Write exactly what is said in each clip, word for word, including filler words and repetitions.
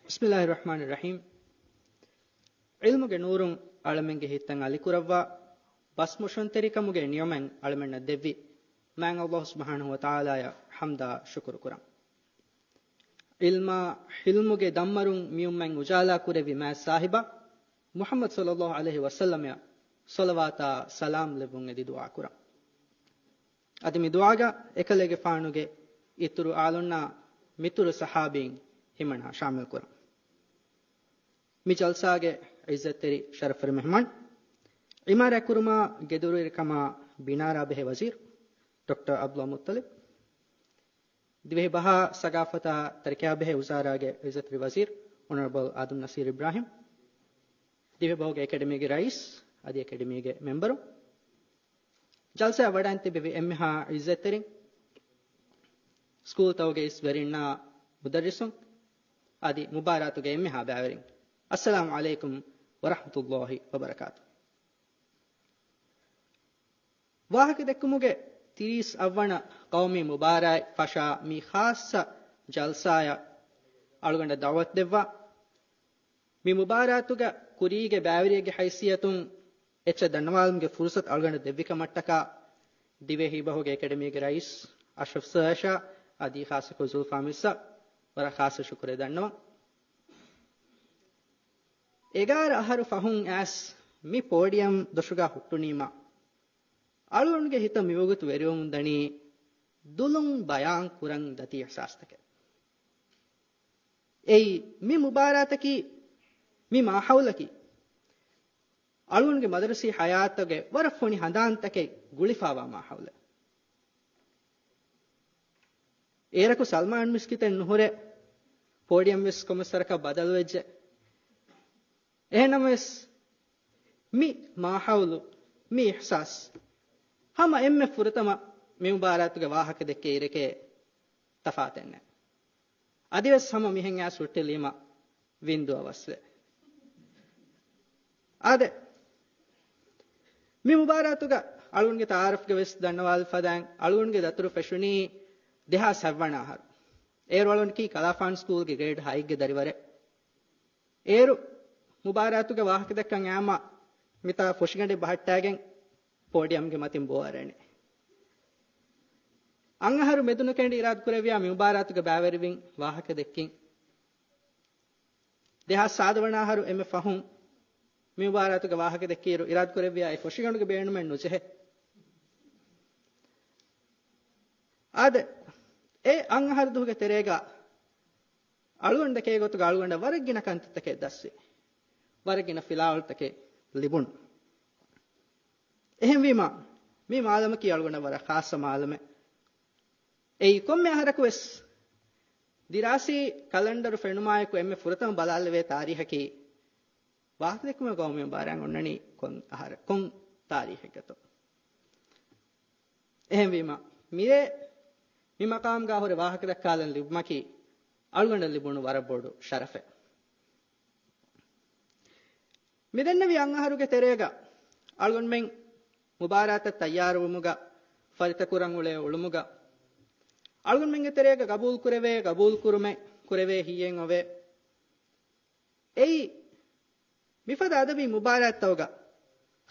بسم الله الرحمن الرحيم. ޢިލްމުގެ ނޫރުން އަޅަމެންގެ ހިތްތައް އަލިކުރައްވާ، ބަސްމޮށުންތެރިކަމުގެ ނިޢުމަތް އަޅަމެންނަށް ދެއްވި މާތް ﷲ ސުބްޙާނަހޫ ވަތަޢާލާއަށް ޙަމްދާ ޝުކުރު ކުރަން. ޢިލްމާ ޙިލްމުގެ ދަންމަރުން މިއުއްމަތް އުޖާލާ ކުރެއްވި މާތް ސާހިބާ މުޙައްމަދު ޞައްލައްލާހު ޢަލައިހި ވަސައްލަމައަށް ޞަލަވާތާ ސަލާމް ލެއްވުން އެދި ދުޢާ ކުރަން. އަދި މި ދުޢާގަ އެކަލޭގެފާނުގެ އިތުރު އާލުންނާ މިތުރު ޞަޙާބީން ހިމަނާ ޝާމިލް ކުރަން. މި ޖަލްސާގެ ޢިއްޒަތްތެރި ޝަރަފުވެރި މެހްމާން، ޢިމާރާތްކުރުމާ ގެދޮރުވެރިކަމާ ބިނާރާ ބެހޭ ވަޒީރު ޑޮކްޓަރ ޢަބްދުﷲ މުއްޠަލިބް، ދިވެހި ބަހާ ސަގާފަތާ ތަރިކަޔާ ބެހޭ ވުޒާރާގެ ޢިއްޒަތްތެރި ވަޒީރު އޮނަރަބަލް އާދަމް ނަސީރު އިބްރާހިމް، ދިވެހިބަހުގެ އެކަޑަމީގެ ރައީސް އަދި އެކަޑަމީގެ މެމްބަރު، ޖަލްސާއަށް ވަޑައިން ތިއްބެވި އެންމެހާ ޢިއްޒަތްތެރިން، ސްކޫލްތަކުގެ އިސް ވެރިންނާ މުދައްރިސުން، އަދި މުބާރާތުގެ އެންމެހާ ބައިވެރިން، އައްސަލާމު ޢަލައިކުމް ވަރަޙްމަތުﷲ ވަބަރަކާތު. ވާހަކަދެއްކުމުގެ ތިރީސް އަށްވަނަ ޤައުމީ މުބާރާތް ފަށާ މި ޚާއްޞަ ޖަލްސާއަށް އަޅުގަނޑަށް ދަޢުވަތު ދެއްވާ، މި މުބާރާތުގަ ކުރީގެ ބައިވެރިއެއްގެ ހައިސިއްޔަތުން އެއްޗެއް ދަންނަވާލުމުގެ ފުރުޞަތު އަޅުގަނޑަށް ދެއްވި ކަމަށްޓަކާ، ދިވެހިބަހުގެ އެކަޑަމީގެ ރައީސް އަޝްރަފް ސާރަށާ އަދި ޚާއްޞަކޮށް ޒުލްފާ މިސްއަށް ވަރަށް ޚާއްޞަ ޝުކުރެއް ދަންނަވަން. އެގާރަ އަހަރު ފަހުން އައިސް މި ޕޯޑިއަމް ދޮށުގަ ހުއްޓުނީމަ، އަޅުގަނޑުގެ ހިތަށް މިވަގުތު ވެރިވަމުން ދަނީ ދުލުން ބަޔާން ކުރަން ދަތި އިޙްސާސްތަކެއް. އެއީ، މި މުބާރާތަކީ، މި މާހައުލަކީ، އަޅުގަނޑުގެ މަދަރުސީ ޙަޔާތުގެ ވަރަށް ފޮނި ހަނދާންތަކެއް ގުޅިފާވާ މާހައުލެއް. އޭރަކު ސަލްމާން މިސްކިތެއް ނުހުރޭ، ޕޯޑިއަމް ވެސް ކޮންމެސް ވަރަކަށް ބަދަލުވެއްޖެ. އެހެންނަމަވެސް، މި މާހައުލު، މި އިޙްސާސް، ހަމަ އެންމެ ފުރަތަމަ މި މުބާރާތުގެ ވާހަކަ ދެއްކޭ އިރެކޭ ތަފާތެއް ނެތް. އަދިވެސް ހަމަ މިހެން އައިސް ހުއްޓިލީމަ ވިންދުއަށް ވަސްވޭ. އާދެ، މި މުބާރާތުގަ އަޅުގަނޑުގެ ތަޢާރަފްގަ ވެސް ދަންނަވާލި ފަދައިން، އަޅުގަނޑުގެ ދަތުރު ފެށުނީ ދެހާސް ހަތްވަނަ އަހަރު. އޭރު އަޅުގަނޑަކީ ކަލާފާނު ސްކޫލްގެ ގްރޭޑް ހައެއްގެ ދަރިވަރެއް. އޭރު މުބާރާތުގެ ވާހަކަ ދައްކަން އައީމަ މިތާ ފޮށިގަނޑެއް ބަހައްޓާގެން ޕޯޑިއަމްގެ މަތިން ބޯ އަރަނީ. އަށް އަހަރު މެދުނުކެނޑި އިރާދަކުރެއްވިޔާ މި މުބާރާތުގެ ބައިވެރިވިން ވާހަކަ ދެއްކިން. ދެހާސް ސާދަ ވަނަ އަހަރު އެންމެ ފަހުން މި މުބާރާތުގެ ވާހަކަ ދެއްކިއިރު އިރާދަކުރެއްވިޔާ އެ ފޮށިގަނޑުގެ ބޭނުމެއް ނުޖެހޭ. އާދެ، އެ އަށް އަހަރު ދުވަހުގެ ތެރޭގަ އަޅުގަނޑަކޭ ގޮތުގަ އަޅުގަނޑަށް ވަރަށް ގިނަ ކަންތައްތަކެއް ދަސްވި. ވަރަށް ގިނަ ފިލާވަޅުތަކެއް ލިބުނު. އެހެންވީމަ، މި މާލަމަކީ އަޅުގަނޑަށް ވަރަށް ޚާއްޞަ މާލަމެއް. އެއީ ކޮންމެ އަހަރަކު ވެސް ދިރާސީ ކަލަންޑަރު ފެނުމާއެކު އެންމެ ފުރަތަމަ ބަލާލެވޭ ތާރީހަކީ ވާހަކަދެއްކުމެއް ގައުމީ ބާރަށް އޮންނަނީ ކޮން އަހަރަ، ކޮން ތާރީހެއްގަތޯ. އެހެންވީމަ، މިރޭ މި މަޤާމްގާ ހުރެ ވާހަކަ ދައްކާލަން ލިބުމަކީ އަޅުގަނޑަށް ލިބުނު ވަރަށް ބޮޑު ޝަރަފެއް. މިދެންނެވި އަށް އަހަރުގެ ތެރޭގަ އަޅުގަނޑުމެން މުބާރާތަށް ތައްޔާރުވުމުގަ ފަރިތަކުރަން އުޅޭ އުޅުމުގަ އަޅުގަނޑުމެންގެ ތެރޭގަ ގަބޫލު ކުރެވޭ، ގަބޫލު ކުރުމެއް ކުރެވޭ ހިއްޔެއް އޮވޭ. އެއީ، މިފަދަ އަދަބީ މުބާރާތްތަކުގަ،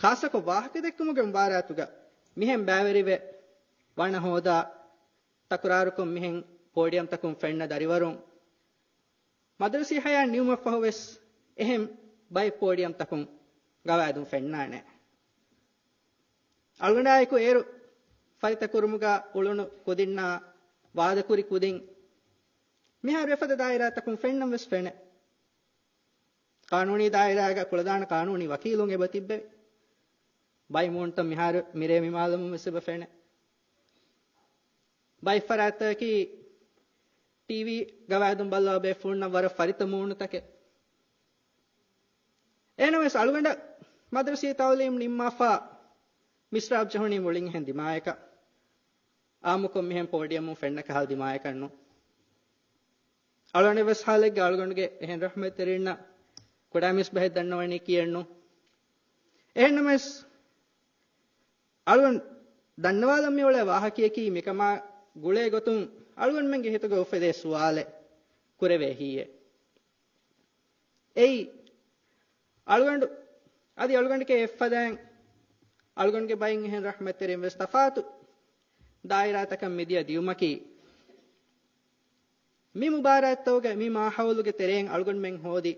ޚާއްޞަކޮށް ވާހަކަދެއްކުމުގެ މުބާރާތުގަ މިހެން ބައިވެރިވެ، ވަނަ ހޯދާ، ތަކުރާރުކޮށް މިހެން ޕޯޑިއަމްތަކުން ފެންނަ ދަރިވަރުން، މަދަރުސީ ހަޔާތް ނިމުމަށްފަހު ވެސް އެހެން ބައެއް ޕޯޑިއަމްތަކުން ގަވާއިދުން ފެންނާނެ. އަޅުގަނޑާއެކު އޭރު ފަރިތަކުރުމުގަ އުޅުނު ކުދިންނާ ވާދަކުރި ކުދިން މިހާރު އެފަދަ ދާއިރާތަކުން ފެންނަން ވެސް ފެނޭ. ޤާނޫނީ ދާއިރާގަ ކުޅަދާނަ ޤާނޫނީ ވަކީލުން އެބަ ތިއްބެވި. ބައި މޫނުތައް މިހާރު މިރޭ މި މާލަމުން ވެސް އެބަ ފެނޭ. ބައި ފަރާތްތަކަކީ ޓީވީ ގަވާއިދުން ބައްލަވާ ބޭފުޅުންނަށް ވަރަށް ފަރިތަ މޫނުތަކެއް. އެހެނަސް އަޅުގަނޑަށް މަދްރަސީ ތަޢުލީމް ނިންމާފަ މިސްރާބް ޖެހުނީ މުޅިން އެހެން ދިމާޔަކަށް. އާއްމުކޮށް މިހެން ޕޯޑިއަމުން ފެންނަ ކަހަލަ ދިމާޔަކަށް ނޫން. އަޅުގަނޑު އެއްވެސް ހާލެއްގަ އަޅުގަނޑުގެ އެހެން ރަޙްމަތްތެރިންނަށް ކުޑަ މިސްބަހެއް ދަންނަވަނީ ކިޔެއްނު. އެހެންނަމަވެސް، އަޅުގަނޑު ދަންނަވާލަން މިއުޅޭ ވާހަކަޔަކީ މިކަމާ ގުޅޭ ގޮތުން އަޅުގަނޑުމެންގެ ހިތުގަ އުފެދޭ ސުވާލެއް ކުރެވޭ ހިއްޔެއް. އެއީ، އަޅުގަނޑު އަދި އަޅުގަނޑުގެ އެއްފަދައިން އަޅުގަނޑުގެ ބައިން އެހެން ރަޙްމަތްތެރިން ވެސް ތަފާތު ދާއިރާތަކަށް މިދިޔަ ދިޔުމަކީ، މި މުބާރާތްތަކުގެ މި މާހައުލުގެ ތެރެއިން އަޅުގަނޑުމެން ހޯދި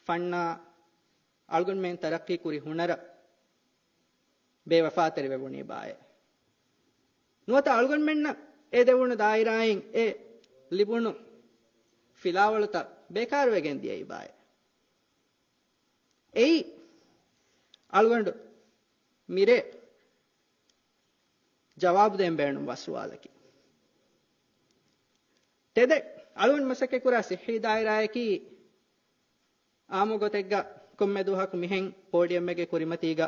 ފަންނާ، އަޅުގަނޑުމެން ތަރައްޤީ ކުރި ހުނަރަށް ބޭވަފާތެރިވެވުނީ ބާއޭ. ނުވަތަ އަޅުގަނޑުމެންނަށް އެ ދެވުނު ދާއިރާއިން އެ ލިބުނު ފިލާވަޅުތައް ބޭކާރުވެގެން ދިޔައީ ބާއޭ. އެއީ އަޅުގަނޑު މިރޭ ޖަވާބު ދޭން ބޭނުންވާ ސުވާލަކީ. ތެދެއް، އަޅުގަނޑު މަސައްކަތްކުރާ ސިއްހީ ދާއިރާއަކީ އާއްމު ގޮތެއްގަ ކޮންމެ ދުވަހަކު މިހެން ޕޯޑިއަމެއްގެ ކުރިމަތީގަ،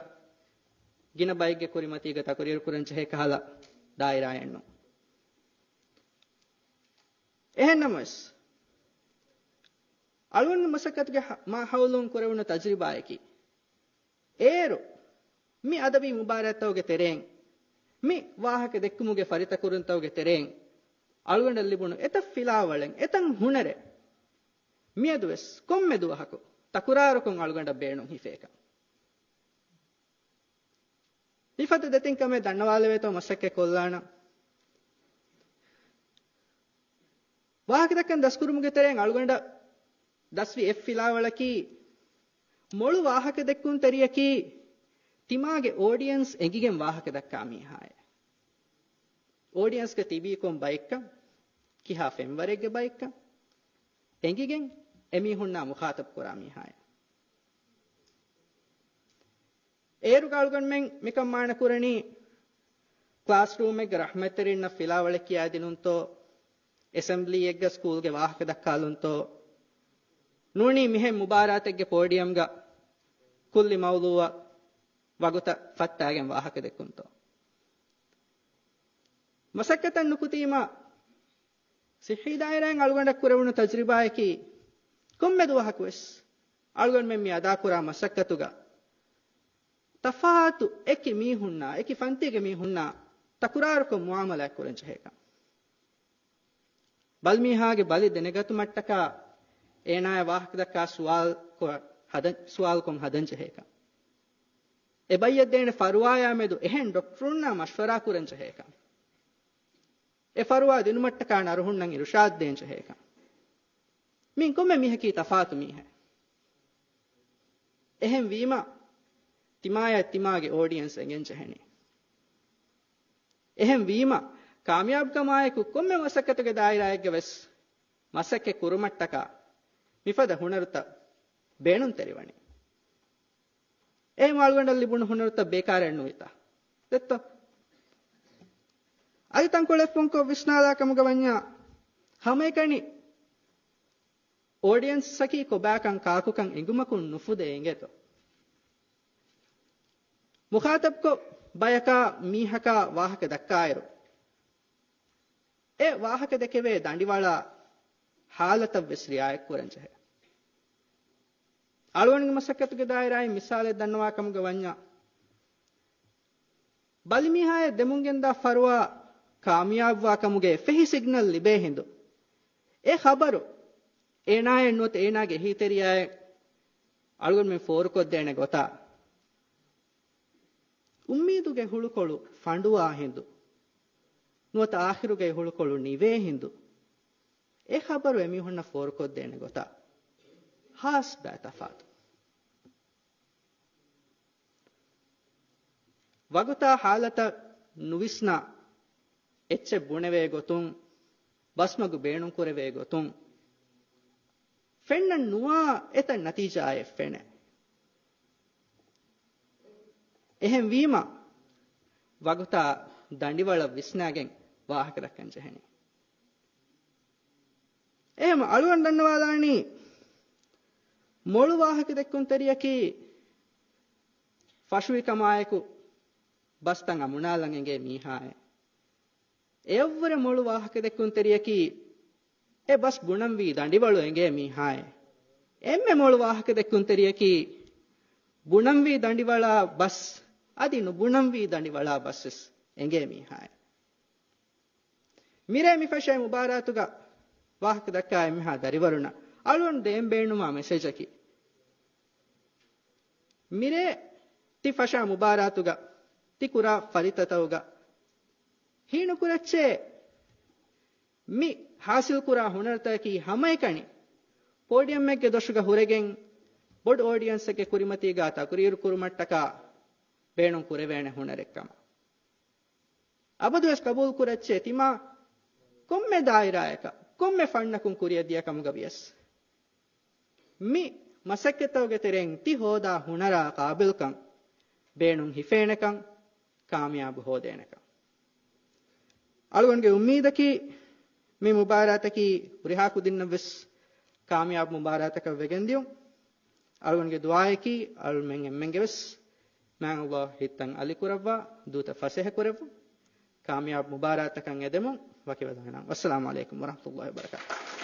ގިނަ ބައެއްގެ ކުރިމަތީގަ ތަޤުރީރު ކުރަން ޖެހޭ ކަހަލަ ދާއިރާއެއް ނޫން. އެހެންނަމަވެސް، އަޅުގަނޑު މަސައްކަތުގެ ހަ-، މާ ހައުލުން ކުރެވުނު ތަޖުރިބާއަކީ، އޭރު މި އަދަބީ މުބާރާތްތަކުގެ ތެރެއިން، މި ވާހަކަ ދެއްކުމުގެ ފަރިތަކުރުންތަކުގެ ތެރެއިން އަޅުގަނޑަށް ލިބުނު އެތައް ފިލާވަޅެއް، އެތައް ހުނަރެއް މިއަދުވެސް ކޮންމެ ދުވަހަކު ތަކުރާރުކޮށް އަޅުގަނޑަށް ބޭނުން ހިފޭކަން. މިފަދަ ދެތިން ކަމެއް ދަންނަވާލެވޭތޯ މަސައްކަތް ކޮށްލާނަން. ވާހަކަދައްކަން ދަސްކުރުމުގެ ތެރެއިން އަޅުގަނޑަށް ދަސްވި އެއް ފިލާވަޅަކީ، މޮޅު ވާހަކަދެއްކުންތެރިޔަކީ ތިމާގެ އޯޑިއެންސް އެނގިގެން ވާހަކަދައްކާ މީހާއޭ. އޯޑިއެންސްގަ ތިބީ ކޮން ބައެއްކަން، ކިހާ ފެންވަރެއްގެ ބައެއްކަން އެނގިގެން އެމީހުންނާ މުޚާތަބު ކުރާ މީހާއޭ. އޭރުގަ އަޅުގަނޑުމެން މިކަން މާނަ ކުރަނީ، ކްލާސްރޫމެއްގަ ރަޙްމަތްތެރިންނަށް ފިލާވަޅެއް ކިޔާދިނުންތޯ، އެސެމްބްލީއެއްގަ ސްކޫލްގެ ވާހަކަ ދައްކާލުންތޯ، ނޫނީ މިހެން މުބާރާތެއްގެ ޕޯޑިއަމްގަ ކުއްލި މައުޟޫޢަށް ވަގުތަށް ފައްޓާގެން ވާހަކަ ދެއްކުންތޯ. މަސައްކަތަށް ނުކުތީމާ، ސިއްހީ ދާއިރާއިން އަޅުގަނޑަށް ކުރެވުނު ތަޖުރިބާއަކީ، ކޮންމެ ދުވަހަކުވެސް އަޅުގަނޑުމެން މި އަދާކުރާ މަސައްކަތުގަ ތަފާތު އެކި މީހުންނާ، އެކި ފަންތީގެ މީހުންނާ ތަކުރާރުކޮށް މުޢާމަލާތް ކުރަން ޖެހޭކަން. ބަލިމީހާގެ ބަލި ދެނެގަތުމަށްޓަކާ އޭނާޔަށް ވާހަކަދައްކާ ސުވާލުކޮށް ހަދަން، ސުވާލުކޮށް ހަދަން ޖެހޭކަން. އެ ބައްޔަށް ދޭނެ ފަރުވާޔާ މެދު އެހެން ޑޮކްޓަރުންނާ މަޝްވަރާ ކުރަން ޖެހޭކަން. އެ ފަރުވާ ދިނުމަށްޓަކާ ނަރުހުންނަށް އިރުޝާދު ދޭން ޖެހޭކަން. މިއިން ކޮންމެ މީހަކީ ތަފާތު މީހެއް. އެހެން ވީމަ، ތިމާޔަށް ތިމާގެ އޯޑިއެންސް އެނގެން ޖެހެނީ. އެހެން ވީމަ، ކާމިޔާބުކަމާއެކު ކޮންމެ މަސައްކަތުގެ ދާއިރާއެއްގަ ވެސް މަސައްކަތް ކުރުމަށްޓަކާ މިފަދަ ހުނަރުތައް ބޭނުންތެރިވަނީ. އެހެން އަޅުގަނޑަށް ލިބުނު ހުނަރުތައް ބޭކާރެއް ނުވިތާ. ދެއްތޯ؟ އަދި ތަންކޮޅެއް ފޮންކޮށް ވިސްނާލާ ކަމުގަ ވަންޏާ، ހަމައެކަނި އޯޑިއެންސްއަކީ ކޮބާކަން ކާކުކަން އެނގުމަކުން ނުފުދޭ އިނގޭތޯ. މުޚާތަބްކޮށް ބަޔަކާ މީހަކާ ވާހަކަ ދައްކާއިރު، އެ ވާހަކަ ދެކެވޭ ދަނޑިވަޅާ ހާލަތަށް ވެސް ރިއާޔަތް ކުރަން ޖެހޭ. އަޅުގަނޑުގެ މަސައްކަތުގެ ދާއިރާއިން މިސާލެއް ދަންނަވާ ކަމުގަ ވަންޏާ، ބަލިމީހާޔަށް ދެމުންގެންދާ ފަރުވާ ކާމިޔާބުވާ ކަމުގެ ފެހި ސިގްނަލް ލިބޭ ހިނދު، އެ ޚަބަރު އޭނާއެއް ނުވަތަ އޭނާގެ އެހީތެރިޔާއެއް އަޅުގަނޑުމެން ފޯރުކޮށްދޭނެ ގޮތާ، އުއްމީދުގެ ހުޅުކޮޅު ފަނޑުވާ ހިނދު، ނުވަތަ އާޚިރުގެ ހުޅުކޮޅު ނިވޭ ހިނދު، އެ ޚަބަރު އެމީހުންނަށް ފޯރުކޮށްދޭނެ ގޮތާ ހާސް ބައެއް ތަފާތު. ވަގުތާ ހާލަތަށް ނުވިސްނާ، އެއްޗެއް ބުނެވޭ ގޮތުން، ބަސްމަގު ބޭނުންކުރެވޭ ގޮތުން، ފެންނަން ނުވާ އެތައް ނަތީޖާއެއް ފެނޭ. އެހެންވީމަ، ވަގުތާ ދަނޑިވަޅަށް ވިސްނާގެން ވާހަކަ ދައްކަން ޖެހެނީ. އެހެން އަޅުގަނޑު ދަންނަވާލާނީ، މޮޅު ވާހަކަ ދެއްކުންތެރިޔަކީ ފަށުވިކަމާއެކު ބަސްތައް އަމުނާލަން އެނގޭ މީހާއެއް. އެއަށްވުރެ މޮޅު ވާހަކަ ދެއްކުންތެރިޔަކީ އެ ބަސް ބުނަންވީ ދަނޑިވަޅު އެނގޭ މީހާއެއް. އެންމެ މޮޅު ވާހަކަ ދެއްކުންތެރިޔަކީ ބުނަންވީ ދަނޑިވަޅާ ބަސް އަދި ނުބުނަންވީ ދަނޑިވަޅާ ބަސްވެސް އެނގޭ މީހާއެއް. މިރޭ މިފަށޭ މުބާރާތުގަ ވާހަކަ ދައްކާ އެންމެހާ ދަރިވަރުންނަށް އަޅުގަނޑު ދޭން ބޭނުންވާ މެސެޖަކީ، މިރޭ ތި ފަށާ މުބާރާތުގަ ތި ކުރާ ފަރިތަތައުގަ ހީނުކުރައްޗޭ މި ހާސިލްކުރާ ހުނަރުތަކަކީ ހަމައެކަނި ޕޯޑިއަމެއްގެ ދޮށުގަ ހުރެގެން ބޮޑު އޯޑިއަންސެއްގެ ކުރިމަތީގަ ތަޤުރީރު ކުރުމަށްޓަކާ ބޭނުން ކުރެވޭނެ ހުނަރެއްކަމަށް. އަބަދުވެސް ޤަބޫލު ކުރައްޗޭ ތިމާ ކޮންމެ ދާއިރާއަކަށް ކޮންމެ ފަންނަކުން ކުރިއަށް ދިޔަ ކަމުގަ ވިޔަސް މި މަސައްކަތްތަކުގެ ތެރެއިން ތި ހޯދާ ހުނަރާ ޤާބިލްކަން ބޭނުން ހިފޭނެކަން ކާމިޔާބު ހޯދޭނެކަން. އަޅުގަނޑުގެ އުއްމީދަކީ މި މުބާރާތަކީ ހުރިހާ ކުދިންނަށްވެސް ކާމިޔާބު މުބާރާތަކަށް ވެގެންދިޔުން. އަޅުގަނޑުގެ ދުޢާއަކީ އަޅުމެން އެންމެންގެވެސް މާތް ﷲ ހިތްތައް އަލިކުރައްވާ، ދޫތައް ފަސޭހަކުރެއްވުން. ކާމިޔާބު މުބާރާތަކަށް އެދެމުން ވަކިވެލަން. ވައްސަލާމު ޢަލައިކުމް ވަރަޙްމަތުﷲ ވަބަރަކާތުހު.